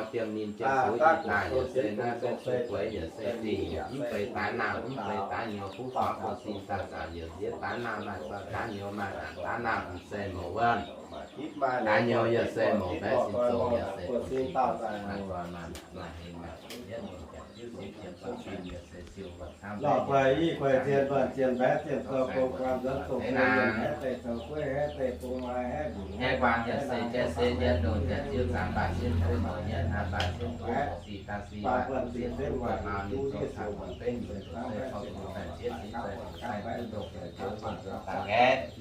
nor jiem ninh jiem fuix ih daaih yaac se naaiv se gueix yaac se zingh, mv fei daaih naamh, mv fei daaih nyouz, kuv faaux buo sin daaih zanc yaac nziex daaih naamh, maaih zaux daaih nyouz, maaih naanc daaih naamh, mv se mouz wuonh. Daaih nyouz yaac se mouz baeqv sin zong yaac se buo sin daaih maaih gorn maaih hmz maaih heng maaih yietv longc jaax ziouv siqv jiem baav sin yaac se siou wuonh camv lorh guaix i guaix zien buonc zien baeqv zien zoux gong guaan nzuonx dongh se yiem haeqv deic zoux gueiv haeqv deic bung maaih haeqv mbiungc haeqv guaan yaac se jaiv se yietv longc jaax ziouv zaangc baav sin duqv mouz yietv hnangv baav sin duqv mouz sic daaih sic baav buonc sic se guaix duqv yietv siouc buonc benv nzuonx dongh se fou duqv daaih zieqv siqv zai duqv sai duqv dongh jaax ziouv buonc nzuonx daaih aeqv,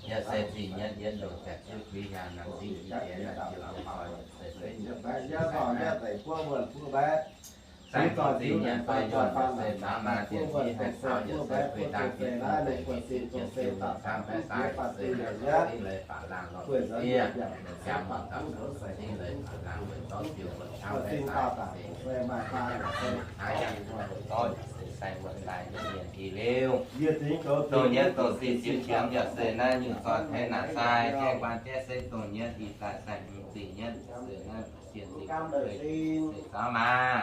yaac se zingh yietv yietv longc jaax ziouv guix hiaangx nangc zingh jiex naaic ziouc yaac se feix yietv daic guoqv wuonh fuqv mbaeqv. Zinh nyienv fai yuonh yaac se caux maaih zinh nyienv fai caux yaac se kuiv daaih fih daaih deix fih zinh jienv jiu camv fai daaih yaac se daaih dingv leiz faatv laangh lorh diev, jangx muonc gauh dingv leiz faatv laangh weic zorqv jiu muonc camv fai daaih se daaih yaac se zorqv yaac se sai muonc daaih nyei mienh i liuz, dongh nyienv dongh zinh jienv jienv yaac se naaiv nyungc zoih tengx naaic sai gaengh guaan jaiv se dongh nyienv ih daaih sai nyungc zinh nyienv se naaiv sienx zinh se caux maah.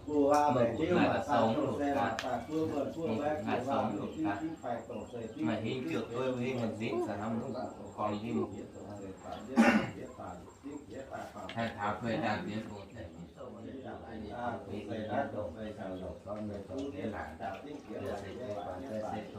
Mbuo maaih ga'song luqc gaax, mbuo maaih ga'song luqc gaax, maaih hingv jiu dueiv, hingv mbuo nzipc, se hnamv gorngv hingv haih taux kuiv daaih diex bung deix mingh, mingh dongh deix naaic, se dongh nyienv ih daaih sai jienv yietv deix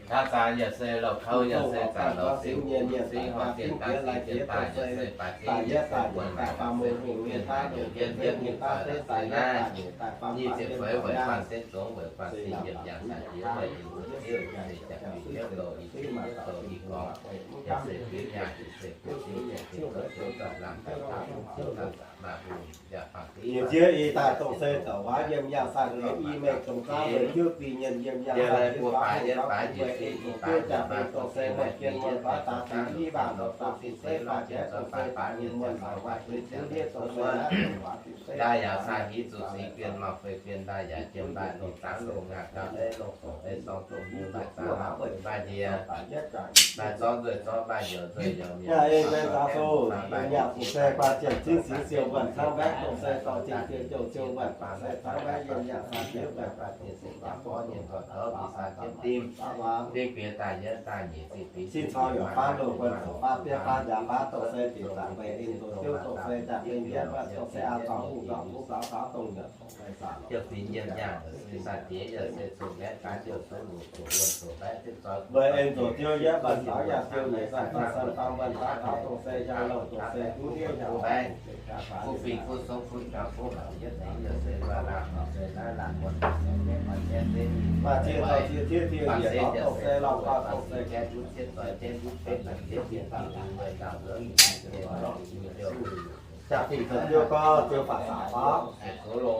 Hnangv zaax yaac se louh kouv yaac se zaac louh sic, sic horc zinh daaih sic jienv daaih yaac se baaix zinh yietv se wuonh maaih daaih se yietv yietv nyungc daaih se naaiv nyic ziepc feix weic faanh setv zungv weic faanh sic yietc yangh daaih jiex weic yungz ziouv se jaax fih yietv louh i fih yietv louh i gorngv yaac se fih nyaanh se fih zingv yaac se fih zungv daaih lamh daaih taux fih zungv daaih maaih hungh yaac faanh fih Yiem nziex ih daaih dongh se zoux waac yiem yangh saah heix i mengh dongh zaav weic jiuv zingh nyienh yiem yangh saah heix faaux hungh gauh kuv weic en dongh jiuv jaax mingh dongh se muonh jien muonh faaux daaih fingx i waanc dongh faaux fingx se faaux jiex dongh se faaux nyienh muonh faaux waaic fingx jiuv ndiev dongh se naaiv dongh waac fingx se Ndaaih yaac saah hiv zuqc sic guen, mauh fei guen, ndaaih yaac jiem mbaaih longc zaangv longc ngaah gauh leiz longc fongc leiz zorng dongh mbuo maaih zaangv maaih fei mbaaih ndie, maaih zorqv nzueih zorqv mbaaih njoux nzueih njoux mienh, yaac ei benx zaax sou, yiem yangh dongh se baac ziepc zingv sic siou wuonh camv mbaeqv dongh se dorh zingh dieh jouh siou wuonh baac se camv mbaeqv yiem yangh saah jiex wuonh baac dongh se baac borv nyienh gorqv tov mingh saah jienv dimv, dimv bieqc daaih yietv daaih nyeic zinh bieqc sin cau yaac faanv loh wuonh zoux faanv bieqc faanv nziaaux faanv dongh se bieqc zaangc weic en zoux ziouv dongh se jaax mingh yietv wuonh dongh se aa zorngx hungh gauh kuv gauh faaux dongh nyuoqc Weic en zoux ziouv yietv baac caux yaac ziouv nyeic daaih san san bang wuonh caux taux dongh se hiaang louh dongh se duqv ndiev hiaang louh dongh se jaax faanv yietv daaih. Maaih ziex zoux ziex tiev tiev yietc dorngx dongh se lauh gauh dongh se jaax fingx zoux ziouv gorngv ziouv faatv saax gorngv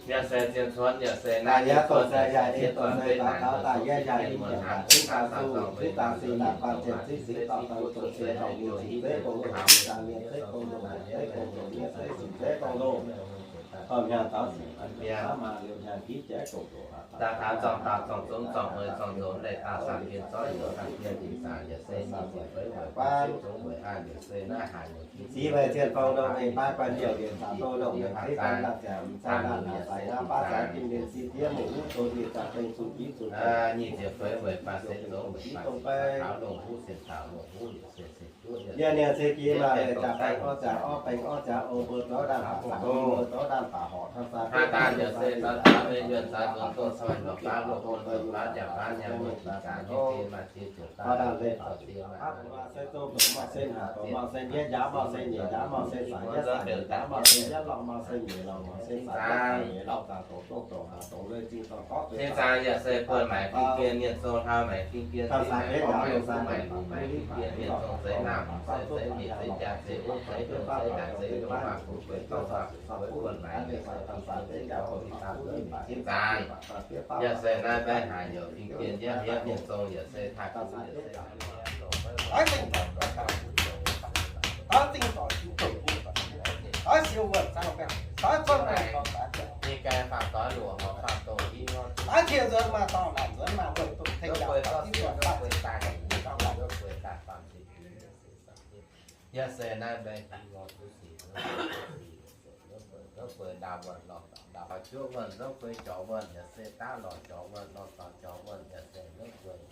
Yaac se zien cuotv, yaac se naaiv yietv dongh se yaac en dongh se daux gaux daaih yietv yaac i yietc daaih zingv daaih zuqc zingv daaih sic daaih guanh ziepc zingv sic dorh daaih zuqc se dongh mingh ziqc zeiv gong-longh, zingv daaih mienh zeiv gong-longh, zeiv gong-longh, mienh zeiv sic zeiv gong-longh. Dorh hnyangx taux sic, mienh taux maaih liouh hnyangx giv jaiv gong-longh. Daaih taux zorngh dauh zorngh zunv zorngh mueiz zorngh nzunv leiz daaih saangc gien zorqv yietc saangc gien dingc zaangc yaac se nyic ziepc feix weic faanh setv zungv weic aav yaac se naaiv haaix nyungc Ziv meih zienh fong ndongh mengh baav guanh youh lienc zaac doh ndongh mengh zeiv guanh laangh ziangx mv zeiv laangh haaix zaac nqaang baav zaac jingh lienc si diev mengh huv doh nyic zaac bengh zunh giv zunh nyic ziepc feix weic faanh setv zungv weic faanh setv zungv taux longh huv sienx taux longh huv liuz se se juov yie nienx se jiex maaih leiz ziangx baengh orv ziangx orv baengh orv ziangx o mbuo zorqv ndaanh haaix zaac mbuo zorqv ndaanh baac horc hnangv zaac hnangv daaih yaac se caux caux mengh yuonh caux nzuonx doh coiv longc baav longc bun longc baav jaax baav nyanc mbuo jiex zaac nyei jiex maaih jiex zuqc daaih leiz caux jiex maaih se zong dongc maaih se haac dongc maaih se nyietv njaaux maaih se nyiec njaaux maaih se saanx nyietv saanx nyiec njaaux maaih se nyietv lorh maaih se nyiec lorh maaih se saanx nyietv saanx nyiec lorh zaangc dongc zong dongc haac dongc leiz zingh dongh gorqv Zinh zaangc yaac se buonv maaic fing gien, mienh zong hlauv maaic fing gien, mienh zong maaic fing gien, mienh zong zeix naamh, zeix zeix mietc, zeix jaax, zeix wuov, zeix hnyouv, zeix hnyouv, zeix hnyouv, maaih fu'jueiv dorh waac fu'jueiv buonv maaic yaac se fing gien, zinh zaangc yaac se naaiv mbaeqv haaix yaac fing gien, yietv hietv mienh zong yaac se taaih fu'jueiv yaac se Ninh gaengh faam doix luoqc horc faam dongh i, yaac se naaiv mbaeqv i, nzuov gueix ndaauh wuonh lorh ndau juov wuonh, nzuov gueix jorc wuonh yaac se daav lorh jorc wuonh, lorh dorngx jorc wuonh yaac se nzuov gueix,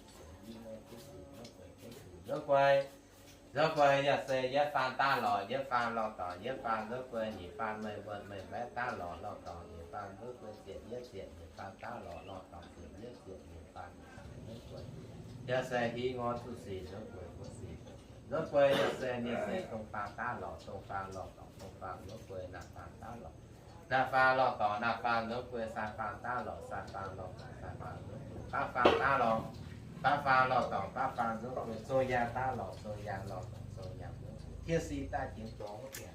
nzuov gueix, nzuov gueix yaac se yietv faam daav lorh, yietv faam lorh dorngx, yietv faam nzuov gueix, nyic faam meih wuonh meih mbaeqv daav lorh lorh dorngx, nyic faam nzuov gueix ziepc yietv ziepc, nyic faam daav lorh lorh dorngx ziepc yietv ziepc, nyic faam nzuov gueix yaac se hiv ngor zuqc sic nzuov gueix gueix sic Nzuonx guei yaac se ninh se dongh faam daav lorqc, dongh faam lorh dorngc, dongh faam nzuonx guei naamh faam daav lorqc, naamh faam lorh dorngc, naamh faam nzuonx guei, sai faam daav lorqc, sai faam lorh dorngc, sai faam nzuonx guei, baav faam daav lorqc, baav faam lorh dorngc, baav faam nzuonx guei, zong yaang daav lorqc, zong yaang lorh dorngc, zong yaang nzuonx guei, tiev sin daaih jiex dorngx wuov bieqc.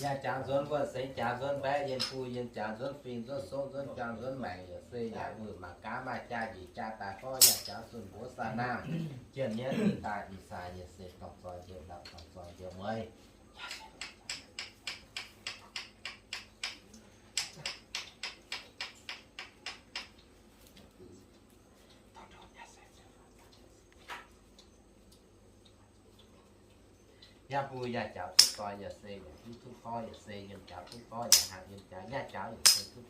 Yaac jangx nzuonx wuonh seix, jangx nzuonx mbaeqv, yiem buo yiem, jangx nzuonx fing, nzuonx song, nzuonx juang, nzuonx maengc, yaac se yaac wuic mangc gaax maaih jaa njiec jaa daaih gorngv yaac jangx zunh mbuox saa naamh, jiem mienv ih daaih ih sai yaac se dorngc zoih njiec ndau, dorngc zoih njiec mueiz. Yaac buo yaac jaux duqv doix yaac se, yaac duqv duqv gorx yaac se, yiem jaux duqv gorx yaac hnangv yiem jaux, yaac jaux yaac se duqv,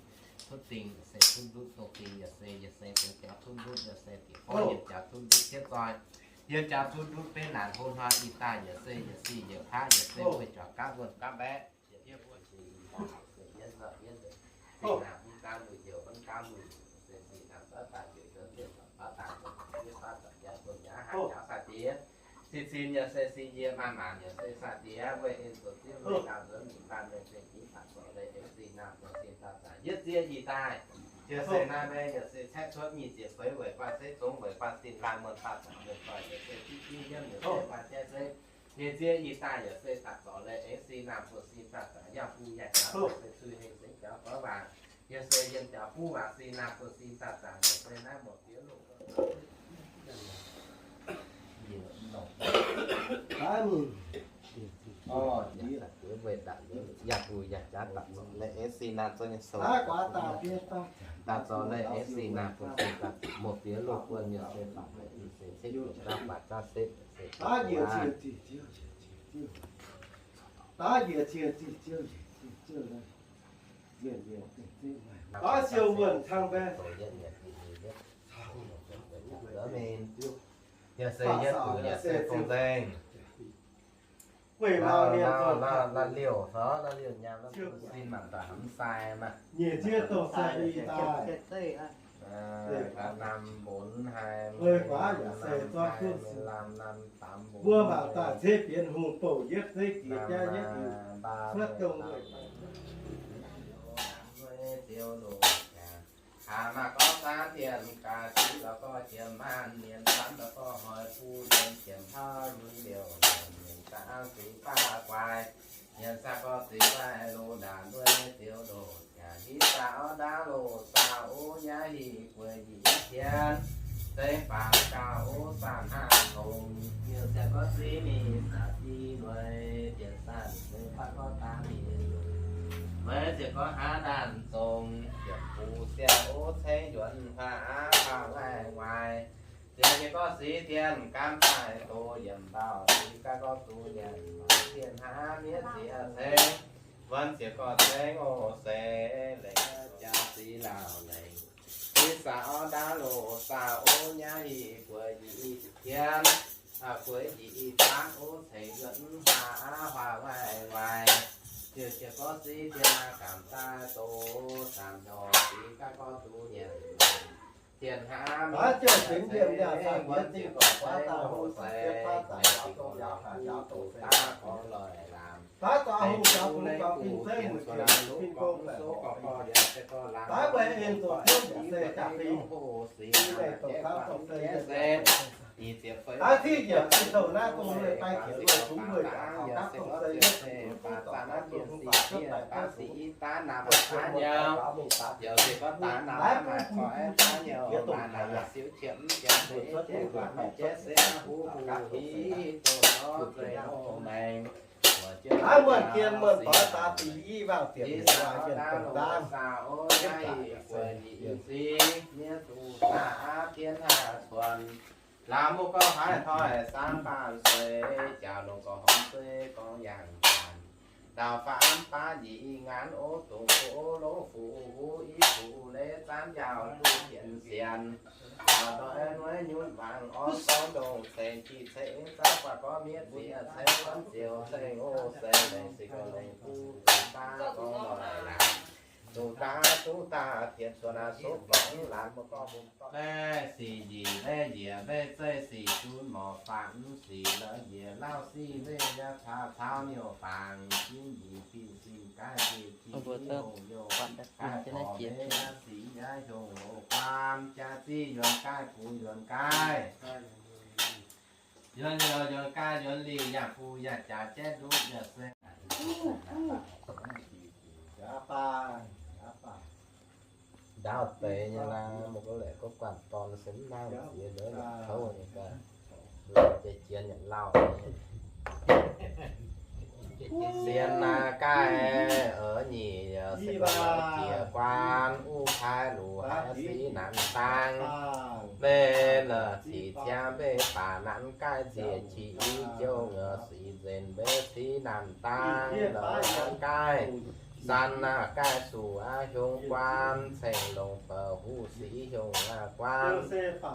duqv ding yaac se duqv ndutv, dongh ding yaac se, yaac se dongh jaux duqv ndutv yaac se, diex gorx yiem jaux duqv ndutv cietv zoih, yiem jaux duqv ndutv benx naanc hlo hnoi ih daaih yaac se, yaac se yietc paav yaac se, weic juangc gaatv wuonh gaatv mbaeqv. Cin-cin yaac se cin yie, maanc-maanc yaac se saa-diex, weih en zoux ziev weih ndau nzuonx mingh, maanc mienh zengc jiex taux zoux leiz aengx sin naamh zoux sin daaih zanc yietv ziev ih daaih. Yaac se naaiv mbaeqv yaac se caeqv cuotv nyic ziepc feix weic guaav zeiv zongx weic guaav sin laanh muonh daaih zanc mienh doic yaac se jiv jiv hmien yaac se guaav jaiv zeiv. Nyei ziev ih daaih yaac se daaih zorc leiz aengx sin naamh buoz sin daaih zanc yaac bung yaac jaax se cui hengh sengx jaax goiv waac. Yaac se yiem jaax buv waac sin naamh buoz sin daaih zanc yaac se naaiv muoc fiev loh. Yaac bung yaac jaax daaih zorc leiz aengx sin naamh buoz sin daaih zanc muoc fiev loh buonv yaac se daaih leiz se cetv yietc ndau baac jaav setv se Daav njiec cing ziqc ziouv, daav njiec cing ziqc ziouv, njiec cing ziouv, daav siou wuonh cang mbaeqv. Yaac se yietv guc yaac se fong nzengc. Gueic maux mienh zoux, naaiv liouh, naaiv liouh nyaam, naaiv sin mangc daaih mv sai maah. Nyiec ziev dongh sai i daaih. Naamh mbonx haic, mbuo mangc daaih ceix bienx hungh bouh yietv zeiv jiex jaav yietv liuz, cuotv dongh Haaix maaih gorngv saangv dienh gaax ziqv la'gorh jiem maanh mienh, camv la'gorh hoic buv mienh, jiem hlauv lunx liouh mienh, mienh saangv zuiz baav guaix, mienh saangv gorngv zuiz baav loz ndaangc nduov nyei ziouv ndoh. Yaac hitv daaih orv ndaauv loz saah, o nyaav hih gueix njiec tien, zeiv faaux gauh o saah hnangv tongx, mienh ziouc gorngv zuiz mingh saah, di noic bieqc saah, zeiv faaux gorngv daav mingh, noic ziouc gorngv haav ndaanh zongx, ziouc bungx siang o ceng yuonx huaav aav huaav waaic waaic. Ziouc jiez gorngv siqv dienh gaamv daaih doz yiem ndau, siqv gaav gorngv duqv nyanc, mangc dienh hnangv miev ziex ceng, wuonx ziouc gorngv ceng o seix, leiz jaax siqv lauh lengc. Siqv saah orv ndaauv loz saah, o nyaav hih gueix njiec i tien, gueix njiec i zaangv o ceng yuonx huaav aav huaav waaic waaic. Ziouc jiez gorngv siqv dienh gaamv daaih doz, zaamc hnyouv siqv gaav gorngv duqv nyanc. Dienh hnamv mienh ziouc benx mienh liaah caux diex zingh dorngc guaav daaih hoc caux jienv baav daaih njaaux doz zeiv, daav gorngv loic laamc, daav zaux hungh jaux bungx zaux fin zeiv mueic jiex fin gong baeqc horc, daav weic en zoqc hnyouv yaac se jaax fingx, i leiz douc daav dorh se yienh se, daav tiqv yietc zinh douh naaiv dongh lueic daaih jiex lueic zungv lueic jaax taux daav dorh se yienh se, dongh zaux daav dorh hungh daaih cuotv daaih cuotv zuqc, daav naamh daav nyou, daaih bun bun jiex dongh haaix yaac se, daav muonh jien muonh doix daav dingc i waangh ziepc hnyangx yienh dongh daav, jienv daaih se yienh. Laauv mbuo gorngv haaix hnoi saang baamh sueix, jaax longc gorngv horngz suei gorngv yangh gaanv. Ndau faam baav nyic i ngaanv, o dongh fu o longv fu huv i fu leiz zaanv yaauh duqv jienv sienx. Ndau ndoi nueiv nyunv wangc orv gorngv ndongh ceng jih ceng zauv guaax gorngv miev ziex ceng wuonv ziouc ceng o se lengc se gorngv lengc buv dongh daav gorngv loic laamc. Dongh daaih duqv daaih tienx cuotv naaiv sou borngz laanh mbuo gorngv mbuo. Mbeih sic njiec mbeih njiec mbeih zeiv sic zunv morc faatv sic la'njiec lauh sic mbeih yaac caux caux niouh fangx jienv njiec fin sin gaih njiec qiex hnyouv youh gaih borqc mbeih sic yaac hnyouv loz guaan jaax ziqv yuonx gaih buix yuonx gaih. Yuonx youh yuonx gaih yuonx lic yaac buix yaac jaax jaiv nduqv yaac se. Ndaauv deix nyei naaiv, mbuo gorngv laengz gorngv guanh dorn se mv nangv ziex ndortv yietc kouv nyei gaax. Jiex jiex nyanc lauh nyei. Sienx naaiv gaih oix nyic se gorngv jiex guaan uv paaiv luc haaix siqv nanc dang. Mbeih la'ziqc ciangv mbeih baac nanc gaih nziex qiex i jouh siqv nzenc mbeih siqv nanc dang la'gaih. San naaiv gaih suqv aqv hiuang guaan ceng longc bouc huv siqv hiuang aqv guaan.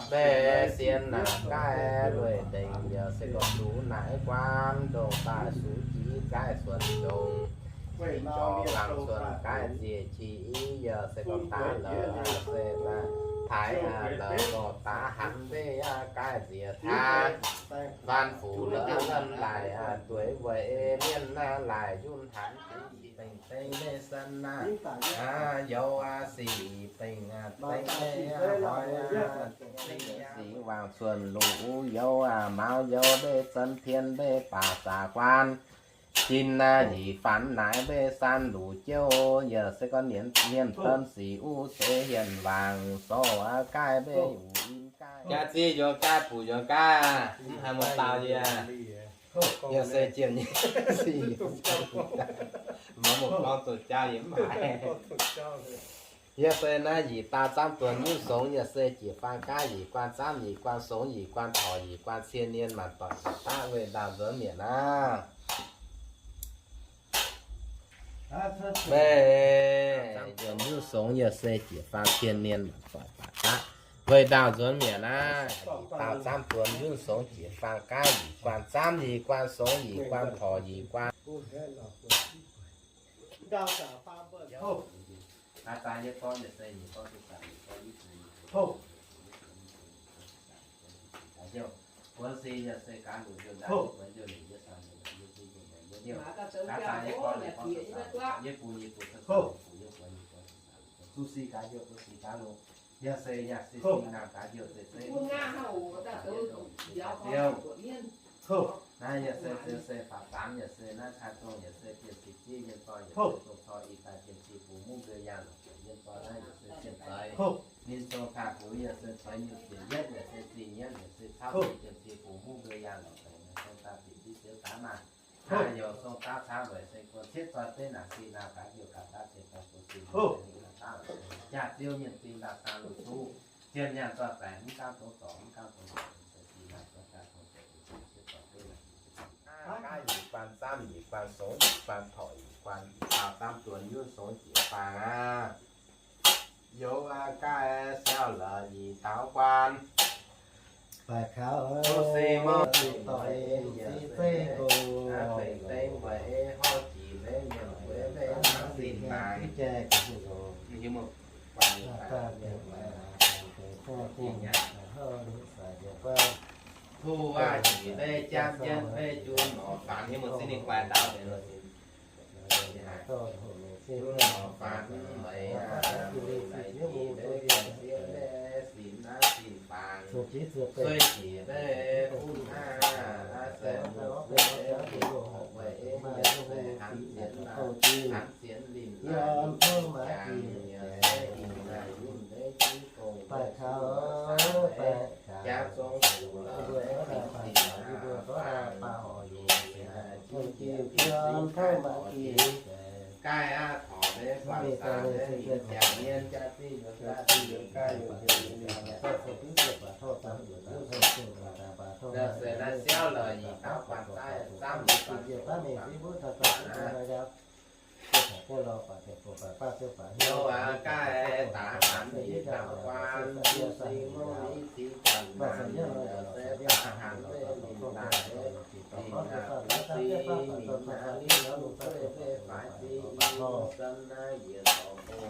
Mbeih sienx naaiv gaih lueic ndengc yaac se gorngv zuqc naaiv guaan ndongc daaih suqv jiex gaih cuonx ndongc. Jiex jorx laangz cuonx gaih nziex qiex i yaac se gorngv daaih la'gaih se naaiv taaix la'gaih gorngv daaih hanx mbeih aqv gaih nziex taaix. Faan fuc la'lomh laaix dueiv weic mienh naaiv laaix yunh hanx dengh dengh mbeih san naaiv. Youz sic dengh dengh mbeih aqv, hoiz sic wangc cuonx luc youz aqv, mauz youz mbeih zon tien mbeih baac zaqc guaan. Jin naaiv nyic faanx naaic mbeih san luc jouv, yaac se gorngv mienh mienh benx sic uv seix hienx wangc sorc aqv gaih mbeih uix in gaih. Jaax ziqv yuonx gaih buc yuonx gaih aqv, mv haih muoz-dauh yie. Yaac se jienh nyei sic, maiv muoz-gorngv zoux jauv yie mv haiz. Yaac se naaiv yietc dauh zaamv duonx nyungc songx yaac se jiex faang gaav yietc guaan zaamv yietc guaan songx yietc guaan torc yietc guaan cien nien maanc doic daaih weih ndaauh nzuonx mietc aqv. Meih, nzuonx nyungc songx yaac se jiex faang cien nien maanc doic baac daaih weih ndaauh nzuonx mietc aqv. Yietc dauh zaamv duonx nyungc songx jiex faang gaav yietc guaan zaamv yietc guaan songx yietc guaan torc yietc guaan. Yaac se yaac se sing naamh gaax heuc se se naaiv yaac se se se faatv zaamx yaac se naaiv cai dongh yaac se bienh cin ziev yienh dorh yaac se dongh corc i daaih bienh cin bungx mungv mbuo yaangh lorqc yienh dorh naaiv yaac se cien zeix. Ninh zong taaih bungx yaac se zeix nyungc ziepc yietv yaac se zingh yietv yaac se cauv bienh cin bungx mungv mbuo yaangh lorqc. Ninh zong taaih bienh ziex ziouv daaih maah. Aa, youz zong daav caa weic se guon cietv zoi deix naaic sin naaiv gaax youz gaax daav cien daaih bun sin jaax ziouv nyienh ding daaih daaih luc duqv. Zien nyaanh zorqv baengc mv gaamv dongz zorc mv gaamv dongz zorc, se sin naaiv zorqv daaih dongz zorc, cietv zoi deix naaic. Gaav yietc guaan zaamv yietc guaan songx yietc guaan torc yietc guaan, yietc dauh zaamv duonx nyungc songx jiex faang aqv. Youz aqv gaaih siauv la'yietc dauh guaan. Baaix kaux se mouv doic si zeiv nqox. Hungh waac jiex mbeih jaa jien mbeih jun norqc faanx, hiuv muoz-zingh ninh guaix ndau deix lo sin. Jun norqc faanx meix aac, meix jiex mbeih jaa jien mbeih sin naaiv sin faanx, sueih jiex mbeih fun aav, se mbuo se mbuo horpc weic ei yaac se hnangv sienx aav, hnangv sienx linh aav, jangx yaac se ih naaic yunv mbeih jiv gong mbeih sin aav, jaax zong fuc la'meiv dingc dingc aav, faang jiex mbeih aav, jiex jiex fin sin gaaih orqc jiex. Gaaih aqv, torc mbeih guanh saanx mbeih mingh jangx mienh jaa zinh yuonx gaaih zinh yuonx gaaih yuonx yuonx yuonx yuonx. Naaiv se naaiv siauv la'yietc dauh guanh zaamv, zaamv yietc guanh songx guanh aav. Youz aqv gaaih daaih hanx yietc dauh guanh, zinh mouv mingh cingx guanh naanc, se daaih hanx mbeih mingh daaih mingh, dingc aqv, mingh aqv, ninh mv duqv mbeih faix zinh i mouv san naaiv yietc dorc bung.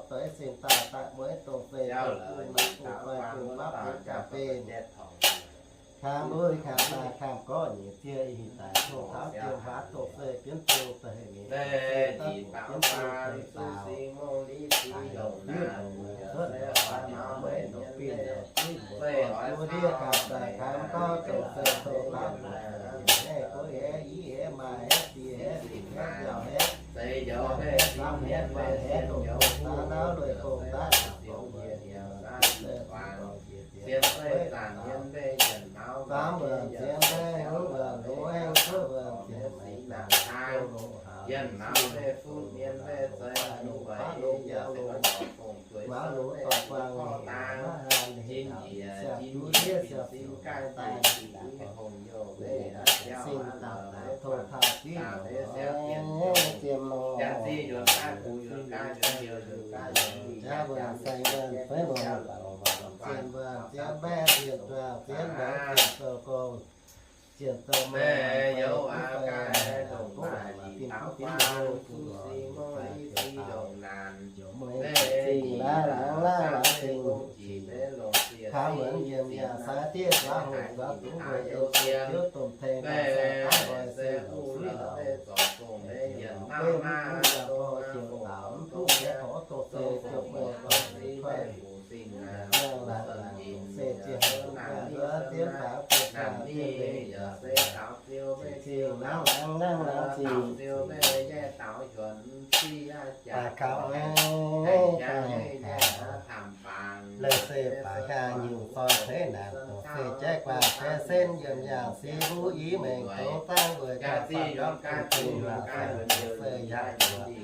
dorh doix seng daaih daaih mueiz dongh zeiz dongh bung naaiv bung fai bung fapv bung gapv benx. Kaam lui kaam daaih kaam gorqv nyiec ziex ih daaih tong taux jiem huaax dongh zeiz bienv bung daaih hec mienh dongh zeiz daaih bienv bung daaih daaux. Cuotv mbuo ndiev gauh daaih kaam gorqv dongh zeiz dongh taux haeqv, gox haeqv, yiv haeqv, maaih haeqv, ziex haeqv, fingx haeqv, nziaauc haeqv, zeix njoux haeqv, samv haeqv, guanh haeqv, dongh dongh daav nauv lueiz gong daav, sienx zeiv zaangc hmien mbeih yienc nauv, zaamv wuonc zien mbeih hungv wuonc, lungh aengx cuotv wuonc zien maiv dangx, yienc nauv mbeih fun mien mbeih zeix, lungh weic yie yaac se gorngv fongc zueiz maaz lungz dorh guangc nyeic maiv haaix nyungc, siang duqv ndiev siang sin gaaih daaih daaih hongx youh mbeih aqv, sing daaih daaih tong taux div lorqc, zien lorqc. Jaav wuonc saeng wuonc feix longc, zien wuonc zien mbaeqv, zien juangc zien mbaeqv, zien zoux gong, zien zoux meih, feix duqv feix, duqv dingh duqv dingh hlo, zuqc lorz fai ziouc daaih, ziouc meih zingh laav laangz laav laangz zingh, kaav muonz yiem yaac sai diev guaav hungh guaav dungz weic ei ziouv domh tengx daaih sai daaih nqoi se lorz suiv lorz, beiv mv duqv yaac borh ziouc daaux, mv duqv miev horv dongh se ziouc mbuo gorngv kuaaiv, nangh laangz laangz se ziouc haiz duqv gaengh nduov zien faaux zien faaux zien leiz yaac se zingh laangz laangz nangh laangz zingh. Daaih kaux aeqv, daaih hengx kaux. Leiz se baac hiaang nyungc zoih teix naanc, dongh se jaiv guaax jaiv senv yiem yaangh siv mbuo i mengh dongh zaangv weic jaax zaangv gapv bun zinh waac se yaac lorngx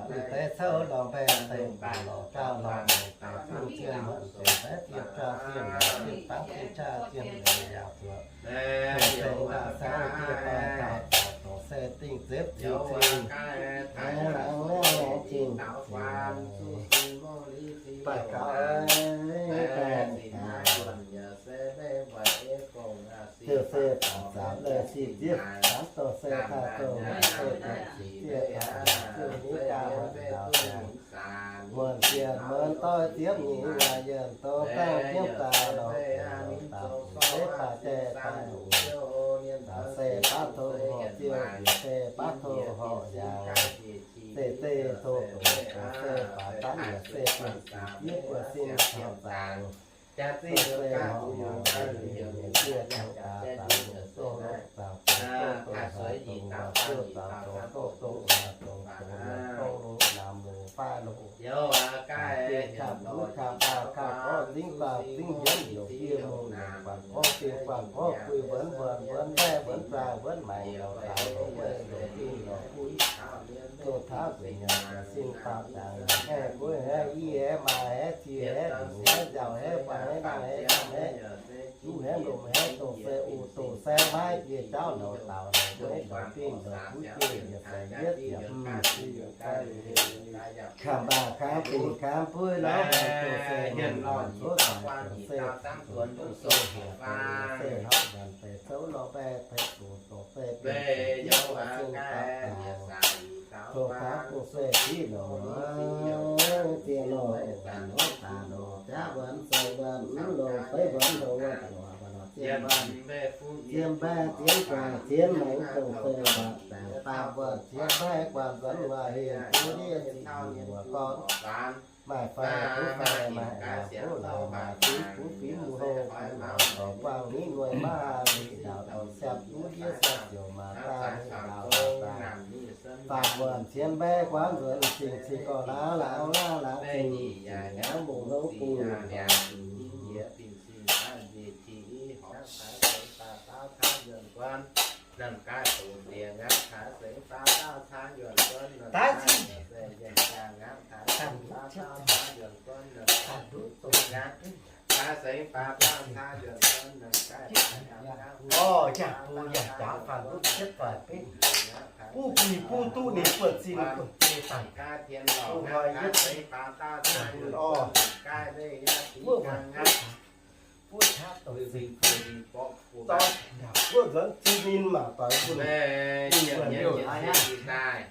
duih deix couv lorngx mbaeqc deix baac lorz gauh lorngx mengh deix zungh zien muonc deix mbaeqv zien juangc zien lorz zien fangv zien qaqv zien leiz yaac zuoqc. Dongh tengx daaih saauv diev daaih daaih daaih dongh se dingh zipv zingh zingh, laangz laangz zingh zingh. Daaih gaux, daaih gaux. Ziouc se baac zaamc leiz sih zieqv, zaamc dongh se daaih dongh se daaih sih zieqv, ziouc ni ganh wuonc ndau ziangx. Muonc ziepc muonz doix ziepv nyic waac yienh dongh dangh jienv daaih lorz daaih se baac daaih daaih longc, se baav tong horc ziouc, se baav tong horc nyaangx, se deix tong doqc, se baac danv yaac se dongh sih zieqv buo sin taux zaangc. Dongh se horc nyaangx daaih liuz, mienh zieqv dangh daaih daaih longc doqc longc zaangc, doqc doqc doqc haaix dongh waac ziouv zaangc, doqc doqc doqc haaix dongh dongh longc doqc longc naamh longc Faah loc, gengh kangh buv kangh baah kangh gorx zingv baah zingv hienv, youc fiev mungh youc guangc gorx fiev guangc gorx, guix wuonx wuonx wuonx mbaeqv wuonx zaangh wuonx maengc, youc daaux youc weih youc fingx youc buv, dongh taux nzengc nyei sin faaux dangx, haeqv gueiv haeqv i haeqv maa haeqv cie haeqv lingc haeqv nziaaux haeqv buangh haeqv nangh haeqv nangh haeqv, juv haeqv lomh haeqv, dongh se uv dongh se maiv jiex jauv nouc daaux nouc weic nouc fingx nouc buv jiex yietc zeiz yietv ziepc hmz. Kangh mbaah kangh bingc kangh buiv lauh, dongh se mienh lorh nzuov daaih, dongh se dongh se hieqc, dongh se hlorpv nyanc deix zouv lorh mbaeqv deix zoqc, dongh se bieqc deix zouv lorh sin daaih daaih, dongh kangh dongh se div lorh, ziex lorh, daaih lorh, jaav wuonx zouv wuonx, mv longx feiv wuonx, longx wuonx, longx wuonx, ziex mbaeqv, ziex mbaeqv, ziex guaax, ziex maengx, dongh se waac daaih faam wuonx, ziex mbaeqv guaax nzuonx waac heh, buv ndiev ziqc wuoc gorngv, maaih fai buv fai, maaih laaix buv laaix, maaih fingx buv fingx, mungh hlo buv laaix, dorc buangh nitv nuoi maiv haa liqc, ndaauv dongh siapv buv ndiev siapv ziouc maaih daaih, ndaauv daaih, faam wuonx ziex mbaeqv guaax nzuonx, zingh cing gorngv laangz laangz laangz laangz, zingh zingh laangz mungh hlo bungx Orv, yangh bun yangh jaax faanh mbuo jietv doic benv, buv guih buv duqv ninh buonv-sin buonv-jei daaih, bun hnoi yietv orv, wuov wuonc buov qaqv dongh zinh zorqv wuov nzuonx zinh ninh mangc doic bun ninh wuonc liouh haaix aqv.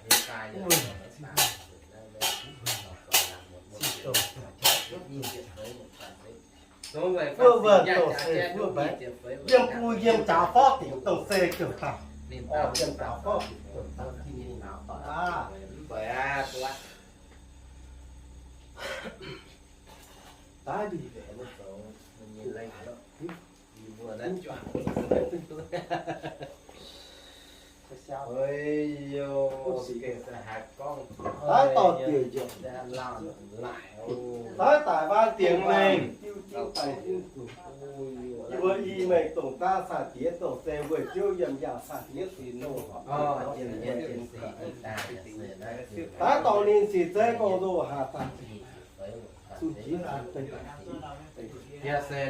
Wuov wuonc dongh se wuov mbaeqv, yiem bun yiem jaax forv dingc dongh se ziouc daaih. Orv, yiem jaax forv dingc ziouc daaih zinh ninh mangc doic aqv. Taaix dorh diuc njiec, taaix daic vaan dingc mengh, yie mbuo i mengh dongh daav caa-diex dongh se weic Ziouv yiem yangh caa-diex sin nongh. Taaix dorh ninh sic zeiv gong-nzou haaix daaih zuqc jiez zuqc deix.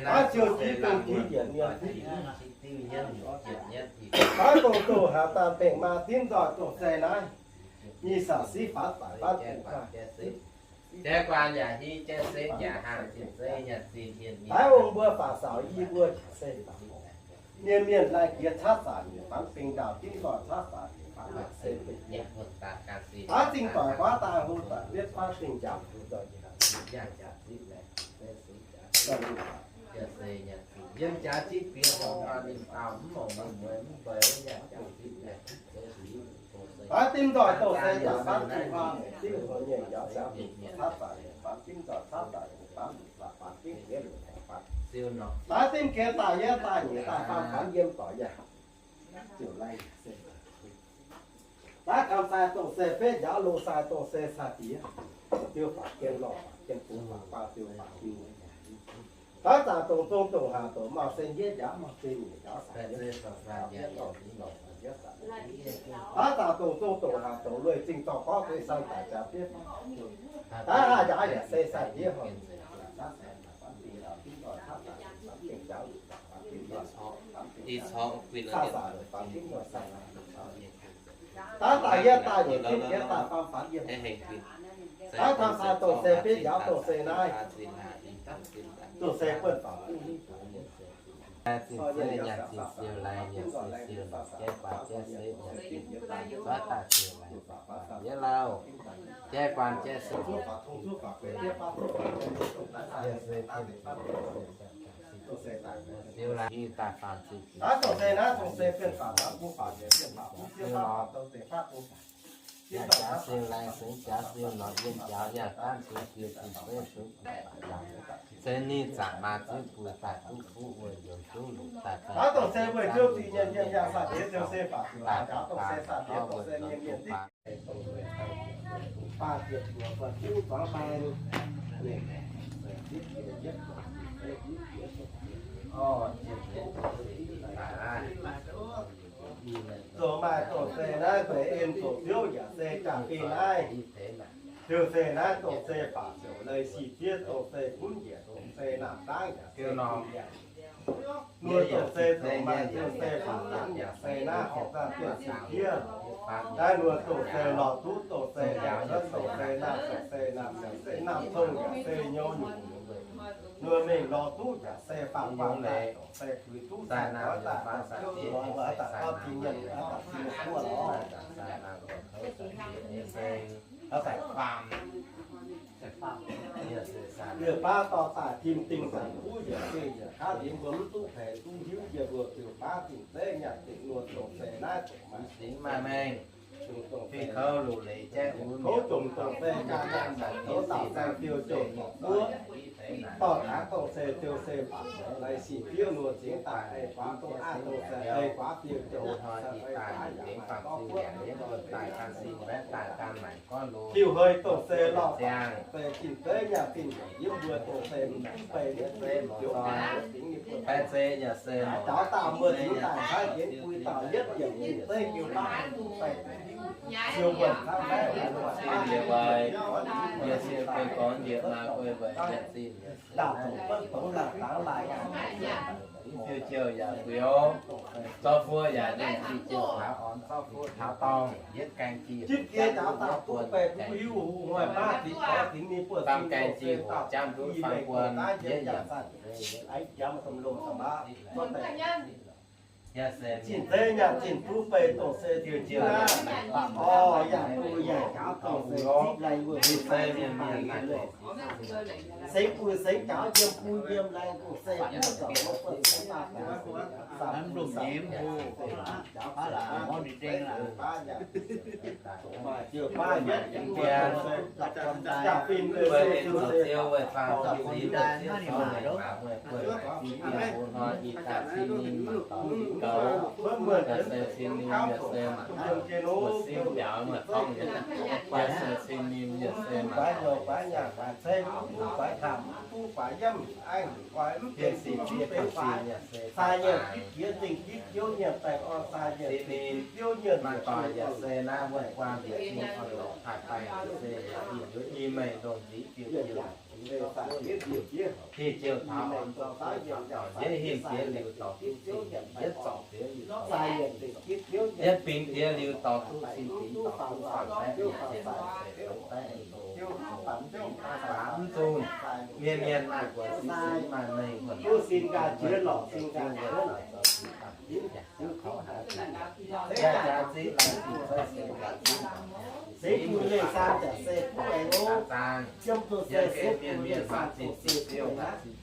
Taaix siou jiez dongh jiez yietc mienh. Taaix gong-nzou haaix daaih mbengh maa dimv nzoih dongh se naaiv. Nyic saauc siqv faanx daic faanx dingc daaih. Taaix ong mbuo faaux saaux yie mbuo se mienh mienh laih jiex caatv zaanc nyeic faanx bing ndaauh dimv nzoih caatv zaanc nyeic faanx se beiv. Taaix zingh doic guaav daaih hlo doic bietv faanv zingh njaaux hlo doic. Taaix dimv nzoih dongh se daic faanv dingc huaang, dimv nzoih nyeic njaaux ziangx caatv zaanc nyeic faanx dimv nzoih caatv zaanc nyeic faanx, faanx dimv geh daaih yietv daaih nyeic daaih faam faanv yiem doic yaac ziouc laih se Taaix kamx sai dongh se fetv njaaux, loz sai dongh se caa-diex, ziouc faaux jien lorh, faaux jien bungx, faaux baah ziouc faaux jien. Taaix zaangc dongh zong dongh haaix dongh mauh se njietv njaaux, mauh se nyeic njaaux, sai njietv lorh, sai njietv sai. Taaix zaangc dongh zong dongh haaix dongh lueic zingh dorh gorngv deix san daic jaax bietv. Taaix haah njaaux yaac se caa-diex horpc. Taav daaih yietv daaih nyeic fitv yietv daaih faam faanx yiem. Taav taux sai dongh se fitv njaaux dongh se naaiv, dongh se buonv faaux buv hiuv. Zinh zeiv nyanc zinh siou laai, nyanc siou siou lorz jaiv guaan jaiv seix nyanc zinh zuov daaih siou laai. Yietv lauh, jaiv guaan jaiv seix. Siou laai, daaih faam zinh. Taav dongh se naaiv dongh se buonv faaux buv faaux yiem, buonv faaux buv siou faam faaux dongh se faam dongh Yiem jaax siou laai, sengx jaax siou lorz, yiem jaax yaac gaanv siou siou, zinh zeiv siou guv baac jaax. Se ninh zaangc maa ziouv bun daaih duqv fuqv wuov njoux duqv longc daaih. Dongh se weic Ziouv Tin-Hungh nyei yiem yangh caa-diex ziouc se faaux ziouc daaih, dongh se caa-diex dongh se mienh mienh zipv. Baah ziepc zuoqc buatc juv zuangx baeng. Zoux maaih doqc se naaiv gueix en zoqc ziouv yaac se jaa-fin naaiv. Ziouc se naaiv doqc se faatv ziouc leiz sih fiev doqc se gunv njiec doqc se naamh dangv yaac se nor. Nor doqc se zoux maaih ziouc se faatv dangv yaac se naaiv horpc dangh duqv sih fiev. Naaiv nor doqc se lorz duqv doqc se njaaux cuotv doqc se naamh yaac se naamh yaac se naamh tong yaac se nyouz nyungc. Nor mingh lorz duqv yaac se faatv faatv daaih doqc se puix duqv zaih doix daaih doqc ziouv lorz wuov daaih gauv tin nyiemc daaih sin nyei guoqv lorz. Liuz baav dorh daaih tim ding zanc kuv yietc zingh yietc kaav liuz mbuo mv duqv peix duqv hiuv yie mbuo ziouc baav zingh zeiv nyaanh zingh nor doqc se naaiv doqc maaih singx maaih mengh. Fih kouv luc leiz jaiv wuov kouv jomc doqc se jaa nyaanh zanc kouv dauh zaang diuh jouh doqc buov. Dorh taux doqc se ziouc se faatv leiz sih fiev nor zingx daaih ei guaav doqc aav doqc se ei guaav diuh jouh se ei guaav yaac maaih gorngv buov. Diuh hei doqc se lauh ziangh se zinh zeiv nyaanh zinh yiem mbuo doqc se mv duqv bei nietv zeiv mouz zoi. Fai zeiv yaac se mouz jaux dauh mbuo zingx daaih cai jienv bui dauh yietv yiemc zinh zeiv jiu baav mv duqv bei. Siou wuonh cangv maiv sin yie wai, yie siou guei gorngv yie maaih guei weic yietc zinh yie ndaauh dongh buonv dongh laangh dangx laaih yaac fiuv-jouh yaac fuix, zorqv fuoqv yaac ninh jiex jienv taux orn zorqv fuoqv taux dorngh yietv gaengh jiex jipv jiex jaax dauh duqv bei duqv hiuv huv hnoi baav zingx gorx zingx ninh buoz zingx gaengh jiex hoc jangv nduov fangx buon yietv yaac Zinh zeiv nyaanh zinh duqv bei doqc se diuh jienv naaiv. Orv, yangh duqv yangh jaax doqc se zipv laengz wuov mienh mienh naaic, sengx bui sengx jaax yiem bui yiem laengz doqc se buov zoux wuov buonv sengx maah. Mv lomh nyei mv hlo, aav laaix mor ninh deng laaix. Maaih ziouc baav nyanc jiex mbuo doqc se jaa-fin se ziouc se ziouc se Yietv bingx diex liuz dorh duqv sin dingc, yietv zorc diex liuz dorh duqv faanh-baeqv, mv zunh mienh mienh maaih buonc sin maaih mengh, yaac jaax zipv laengz zingh zeiv se zaangc, yiem mienh mienh maaih zingh zipv ziouv,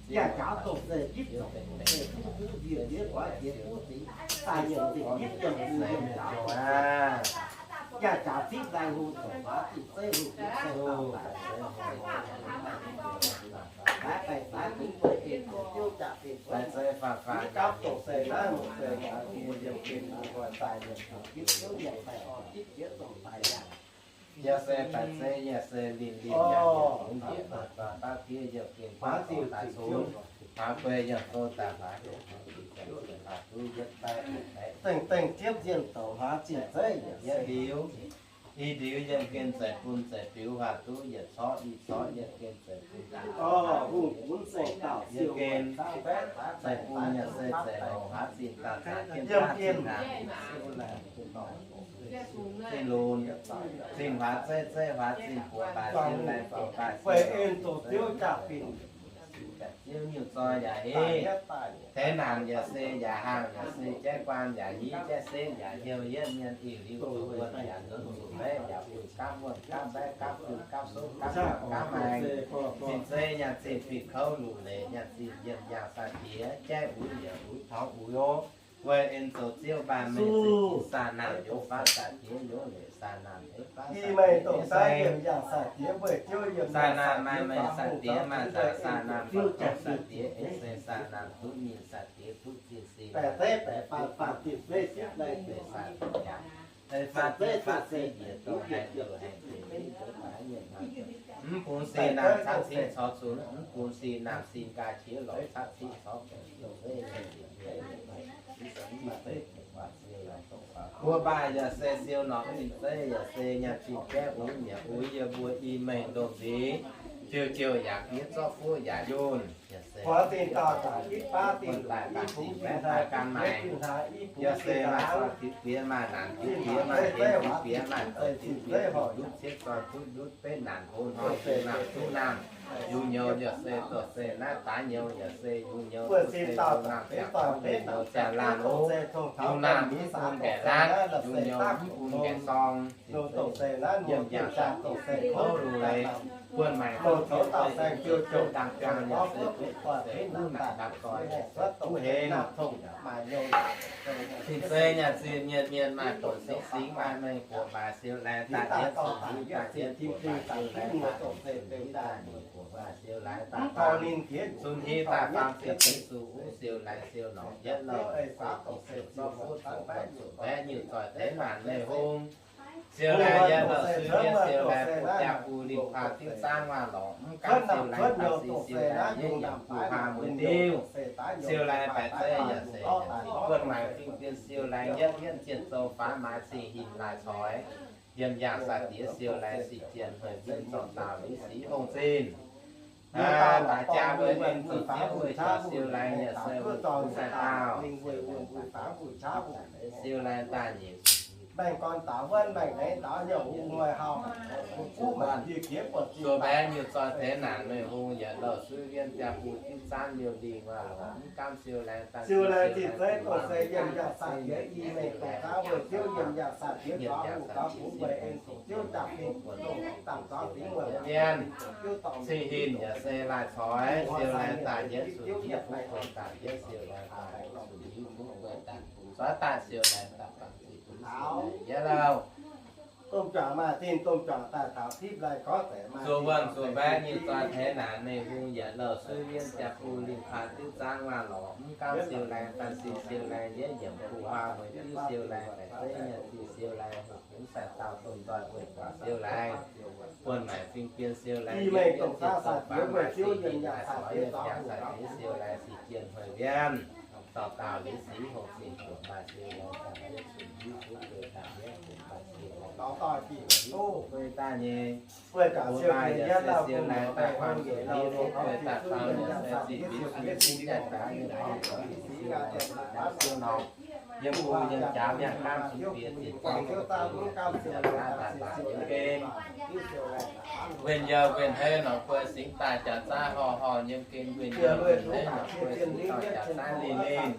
yaac jaax doqc se zipv zoux doqc se duqv huv nziex nziex guaax jiex duqv zingx daaih yietc zingh yipv yiem mbuo yiem jaax doqc se, yaac jaax zipv laengz hungh zoux huaax zingh zeiv hungh zoux zeiv dauh daaih, daaih baengh daaih bingx beiv en zoux ziouv jaa-fin, gapv doqc se naaiv mouc se yaac mbuo yiem gen mbuo daaih yietc zingh yipv ziouv nyanc daaih orn zipv jiex zoux daaih yaac Yaac se daaih zeiv, yaac se linh linh yaac yaac hungx njiec daaih daaih baav diev yiem gen baav zoux daaih cunx, hlaax guei yaac zoux daaih hlaax, daaih duqv yietv daaih daaih, dengh dengh ziepv zienh douc hlaax zinh zeiv yaac yietv liuz, i liuz yiem gen zeix bun zeix biux hlaax duqv yietc corc i corc yiem gen zeix bun, hungh gunv zengh dauh yiem gen zeix bun yaac se zeix louc hlaax zinh daaih zaaix jienv daaih zinh hlaax. Zinh lunx, zinh huaax zeiv, zeiv huaax zinh buoz daaih, zinh laengz buoz daaih, fei en zoux ziouv jaa-fin, ziouv nyungc zoi yaac heh, teix naanc yaac se, yaac haangh yaac se, jaiv guaan yaac hiv, jaiv setv yaac heuc, yietv mienh ih liuz zuqc wuonh yaac nzuonx zuqc mbaeqv, yaac buix gapv wuonh gapv mbaeqv gapv bun gapv sopv gapv gapv maengx, zinh zeiv nyaanh zinh fih kouv luc leic nyaanh zinh yiem yangh sai-diex, jaiv uix yiec uix torngx uix o. Weic en zoux ziouv mbaanh meih zinh saah naamh youz faatv sai-diex youz leic saah naamh ei faatv sai-diex, saah naamh maaih meih sai-diex maaih nzaac saah naamh buatc tong sai-diex ei se saah naamh duqv mingh sai-diex duqv zinh sin, ei faatv diex faatv zinh njiec dongh haengh deix mv deix baaix Mv bun sin naamh camv cingv corc zunc, mv bun sin naamh sin nqaai qiex lorz camv cingv corc. Mbuo baac yaac se siou norqc zinh zeiv, yaac se nyaanh zinh gaeqv uix mi'aqv. Uix yie mbuo i mengh ndomh nziex, jiu jiu yaac fiev, zorqv fuqv yaac yunh. Buonv daaih daaih zinh baeqv daaih gan maaic, yaac se maaih zoi tiux diex, maaih naanc tiux diex, maaih hmien tiux diex, maaih zoux tiux diex, duqv ndutv cietv zoi duqv ndutv betv naanc hlo hnoi, duqv naamh duqv naamh, yungz nyouz yaac se doqc se naaiv daaih nyouz, yaac se yungz nyouz doqc se yungz naamh ziangh taux yungz nyouz ziangh laanh oc. Yungz naamh mv bun ngaengc laanh, yungz nyouz mv bun ngaengc sorng. Yiem yangh saah doqc se kouv lungh leiz, buonv maengc doqc se dangh gaang, yaac se doqc se wuov naaic dapv zoi, yaac se duqv hemx. Cing-Zei nyaanh zinh mienh, mienh maaih doqc singx, singx maaih mengh buoqc, maaih siou laengz daaih yietv, siou laengz daaih yietv, siou laengz daaih yietv, siou laengz daaih faam, zunv hiuv daaih faam ziepc zuqc wuov siou laengz siou norqc yietv louh, zorqv fuqv zuqc baeqv zuqc baeqv nyungc zoih tengx naanc Meiv Hungh. Siou laengh yietv louh suiv yietv siou laengh bun jaa bun lingh kuaah diuv zaangv waac lorqc mv gaamv siou laengh daaih sic siou laengh yietv yiem kuh haa mueiz diuv. Siou laengh baeqc zeiv yaac se buonv maengc fing-fien siou laengh yietv yietv zienh zouv faanv maaiz cing hinc laaix coix. Yiem yangh sai-diex siou laengh sic jien hmeiv nzunc zorc dauh liuz sic hongh zinh. Daaih jaa mbuo mingh zuqc ziouv mbuo jaax siou laengh yaac se wuov sai dauh. Siou laengh daaih nyeic. Zuoqc baeqv nyungc zoi tengx naanc Meiv Hungh yietc louh suiv wienv jaa bun diuv zaanv liouh lingh waac lorqc mv gaamv siou laengh daaih siou laengh daaih cing hinc yaac se laaih coix siou laengh daaih yietv zuqc hiuv fuqv guei daaih yietv siou laengh daaih zuqc hiuv fuqv guei daaih zuqc zuov daaih siou laengh daaih bangc zuqc hiuv siou laengh yietv lauh. Zuqc wuonh zuqc mbaeqv nyei zoi tengx naanc Meiv Hungh yietc louh suiv wienv jaa bun lingh kuaah diuv zaangv waac lorqc mv gaamv siou laengh daaih sic siou laengh yietv yiemc kuh haa mueiz diuv siou laengh baeqc zeiv nyaanh zinh siou laengh hungh sai dauh domh nzoih weic guaax siou laengh buonv maengc fing-fien siou laengh yietv yietv zienh zouv faanv maaiz cing hinc laaih coix yiem yangh sai-diex siou laengh sic jien hmeiv wienv zorc dauh liuz sic hongh zinh buoqc maaih siou laengh daaih yietv zuqc hiuv fuqv guei daaih yietv zuqc maaih siou laengh daaih hiuv fuqv guei daaih nyei. Mbuo maaih yaac se siou laengh daaih faam zuqc hiuv fuqv guei daaih faam yaac se ziqc minv sun zingv jaax jaax yiem bung zoux siou laengh daaih faam siou norm. Yiem bung yiem jaax yangh gaamv zunc bieqc zinh gorngv dongh zinh yaac daaih daaih yiem gen. Guenh youh guenh heiv norqc guei singx daaih jaax zaaiv horh horh, yiem gen guenh youh guenh heiv norqc guei singx daaih jaax zaaiv lingh lingh.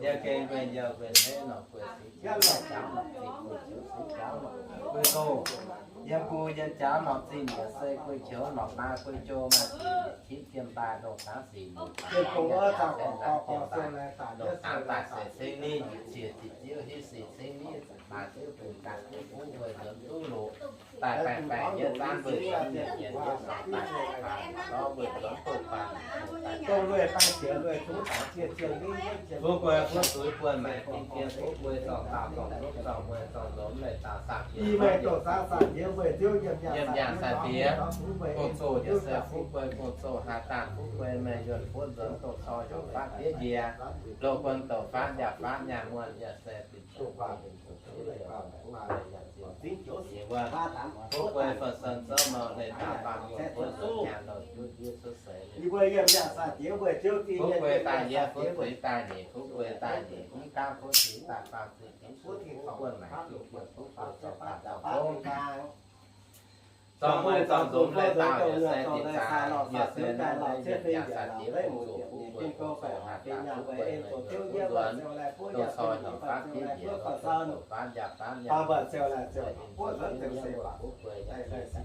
Yiem gen guenh youh guenh heiv norqc guei singx daaih jaax norqc zinh guei qouv singx jaax norqc guei doh. Yiem bung yiem jaax norqc zinh yaac se guei qouv norqc maa guei jou maaih sic yietc qitv jiem daaih ndongh dangv sic yietc qitv jiem daaih ndongh dangv daaih se ceng niv njiec cie ziqc ziouv hiuv sic ceng niv maaih ziouv bun ganh duqv fuqv weic nzuonx duqv loqc. Daaih baengh baengh yietv zaanv mbuo nzuonx mienh yietv yietv sorng daaih baengh zorqv mbuo nzuonx doh baengh daaih dongh lueiz baengh jiex lueiz zungv daaih cie cie niv fuqv guei fuqv zuiz buonv maengc fing-fien fuqv guei zorng dauh zorng nzopv zorng mueiz zorng nzomz leiz dauh saah jiex yiem yangh sai-diex, gong-zoh yaac se fuqv guei gong-zoh haaix daanh fuqv guei mengh yuonh fuqv nzuonx doh cor heuc faatv diev njiec, loz-guon douc faatv njaaux faatv nyaanh muonh yaac se Fuqv guei fun-son zouv mouc leiz dauh baamh mienh buov nzuonx nyaanh louh juv ndiev cuotv seix. Fuqv guei daaih yietv, fuqv guei daaih nyeic, fuqv guei daaih nyeic, mv gaamv fuqv guei daaih faam ziqc, fuqv guei buonv maengc, fuqv guei zorng daaih zorng zong. Zorng mueiz zorng nzomz leiz dauh yaac se dinh zaax, yaac se naaiv yietc yaac sai-diex gong-zoh fuqv guei gong-zoh haaix daanh fuqv guei mengh yuonh fuqv nzuonx, doh cor heuc faatv diev njiec, loz-guon douc faatv njaaux faatv nyaanh muonh, fuqv guei yaac se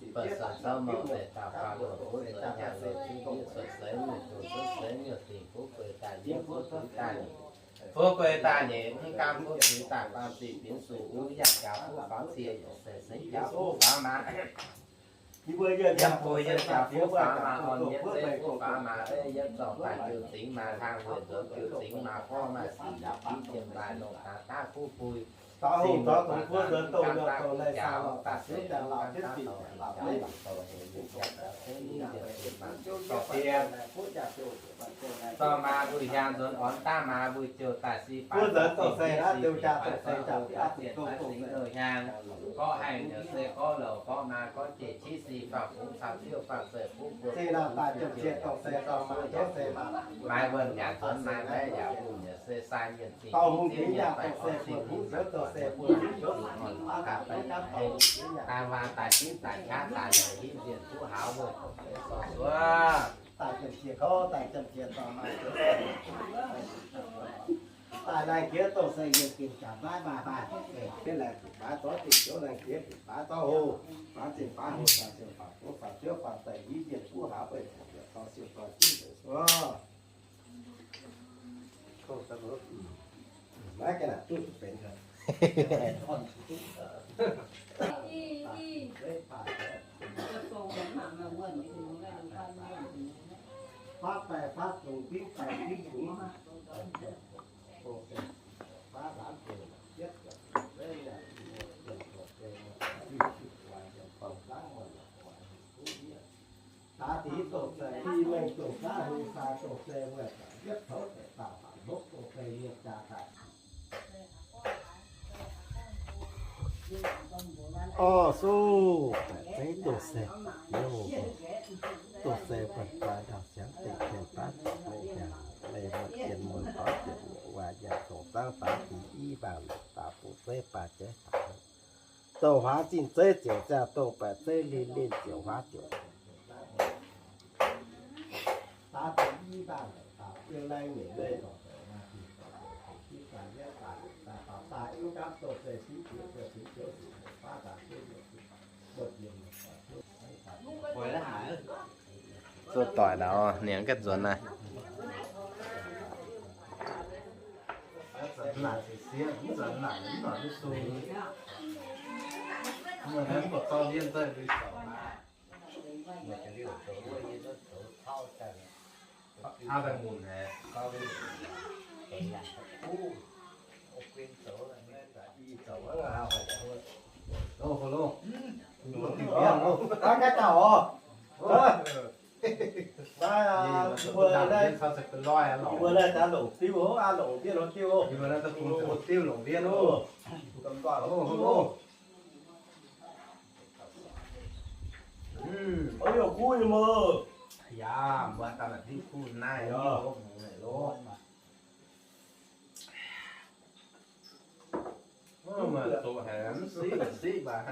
fuqv guei, fun-son zouv mouc leiz dauh baamh mienh buov nzuonx nyaanh louh juv ndiev cuotv seix, mienh gox cuotv seix, mienh dingc fuqv guei daaih yietv, fuqv guei daaih nyeic, fuqv guei daaih nyeic, mv gaamv fuqv zuiz daaih faam ziqc binc zuqc wuov yangh jaax fuqv faaux cie yaac se sengx jaax fuqv faaux maaz. Yiem buo yiem jaax fuqv faaux maaz orn, yietv zeiv fuqv faaux maaz eiv, yietv zorng daaih jiu zingx maaz hlang, weic nzuonx jiu zingx maaz gorngv maaih sic yietc diqv jiem daaih longc daaih daav fuqv bui. Taux hungh taux dongz buov nzuonx douh nyorx douh leih saah lorqc, daaih siouv jangx lauh jienv zinh jangx lauh. Dorh maa mbuo hiaang nzuonx orn daav maa mbuo ziouc daaih si buov nzuonx douh se aqv, diuh jaa douh se jangx diqv aqv, dongh douh se hiaang. Gorqv haengh nyei se gorqv louc, gorqv maa gorqv jeic qiex si faanh fungx caux ziouv faanh zeiv buv buo zinh laangh daaih jomc jiex douh se dorh maa jov se maa. Maaih wuonh yaac nzuonx maaih mbaeqv yaac mbuo nyei se sai mienh zingh. Dauh hungh dingx yaac douh se buonc huv nzuonx douh se buonc huv nzuonx. Daaih waac daaih ginv daaih qaqv daaih lorz hitv nzienh duqv hauz wuov douh se sorc suov. Daaih jomc jiex kouv daaih jomc jiex dorh maa jov se daaih laengh jiex douh se yiem gengh jangx maiv maaih maaih. Jienv laengh baaix zorqv zinh joux laengh jiex baaix zorqv hoh, baaix zinh baaix hoh daaih siouc faanh fungx faanh ziouv faanh zeiv hitv nzienh duqv hauz wuov douh se sorc suov. Maiv ga'naaiv duqv benx. Fatv baeqc fatv dongz dingv baeqc dingv fungx. Daaix dic doqc se i mengh doqc gaav hungh sai doqc se wuov yietv taux deix dauh faatv hlopv doqc se yie jaa daaih. Orv, suv, baeqc zeiv doqc se, doqc se buatc daaih ndau siangx deic-bung baav mengh jangx, leih muonh jien muonh taux jiex nyei waac yaac dongh zaangv daaix dic i mbaangc daaih bungx zeiv baac jeiv daaih. Dongh huaax zinh zeiv ziouc ziangh dongh baeqc zeiv linh linh ziouc huaav ziouc Zuov doic naaic, ninh ganh nzuonx naaiv. Mbuo naaiv daaih longc diuv, aa, longc ndiev longc diuv. Ov, yaac kuv nyei mv. Yaac, mbuo daaih diuv kuv naaiv lo. Zoqc haic, mv siqv mv siqv baac.